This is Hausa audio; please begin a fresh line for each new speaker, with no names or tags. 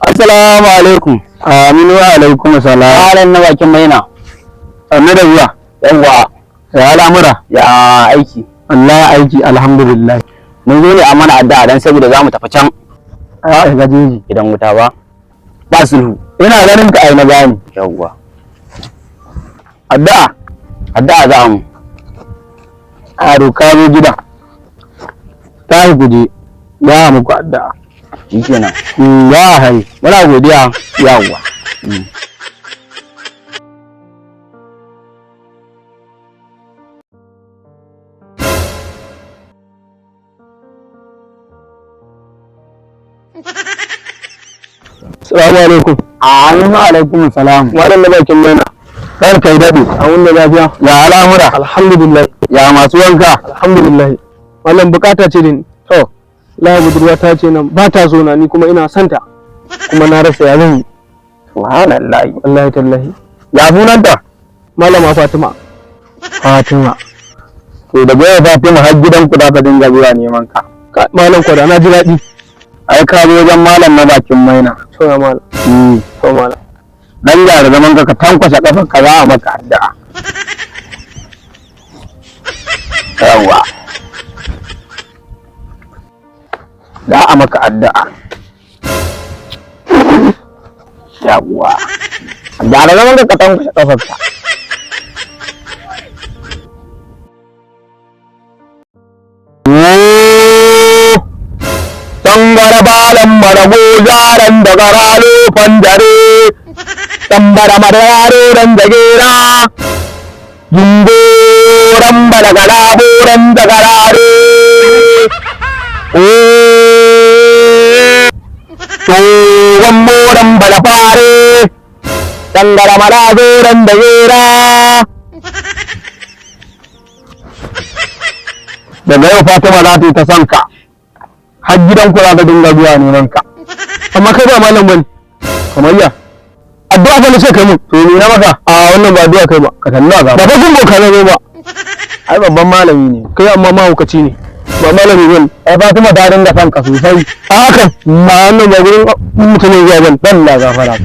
Assalamu alaikum.
Aminu wa alaikum salam.
Malam na bakin maina.
Sannu da zuwa.
Yawwa.
Ya al'amura.
Ya aiki.
Allah aiki alhamdulillah.
Mun zo ne a mana addu'a dan saboda za mu tafi can
A ga jeji.
idan wuta ba. Ba sulhu.
Ina ganin ka ai na gani.
Yawwa.
Addu'a.
Addu'a za mu.
A roka zo gida. Tashi ku je. Za a muku addu'a.
Shikenan.
Za a hari.
Muna godiya.
Yawwa.
Assalamu alaikum.
Aminu alaikum salam.
Malam na bakin maina.
Kar kai daɗe.
A wannan lafiya.
Ya al'amura.
Alhamdulillah.
Ya masu wanka.
Alhamdulillah. Malam bukata ce da ni.
To.
La budurwa ta ce nan ba ta zo na ni kuma ina santa. Kuma na rasa ya zan yi.
Subhanallah.
Wallahi tallahi.
Ya sunanta?
Malama Fatima.
Fatima. To daga yau Fatima har gidanku za ka dinga zuwa neman ka.
Malam kwada na ji daɗi.
Ai ka zo wajen malam na bakin maina.
To ya malam. To malam.
Dan gyara zaman ka ka tankwashe kafar ka za a maka addu'a. Yawwa. Za a maka addu'a. Yawwa. Gyara zaman ka ka tankwashe kafar ka. Tangara balan marago jaran da garalo fandare tambara mararo ran da gera jungo ran balagala boran da garare o to gamboran balafare tangara marago ran da gera. Daga yau Fatima za ta yi ta son ka, har gidan ku za ta dinga zuwa neman ka.
Amma kai ba malam bane.
Kamar ya?
Addu'a fa na ce kai mun.
To ni na maka?
A wannan ba addu'a kai ba.
Ka talla ga.
Ba fa gun boka na zo ba.
Ai babban malami ne.
Kai amma mahaukaci ne. Ba malami bane.
Ai Fatima ta dinga son ka sosai.
A hakan ba wannan ba gurin mutumin zuwa bane.
Dalla gafara.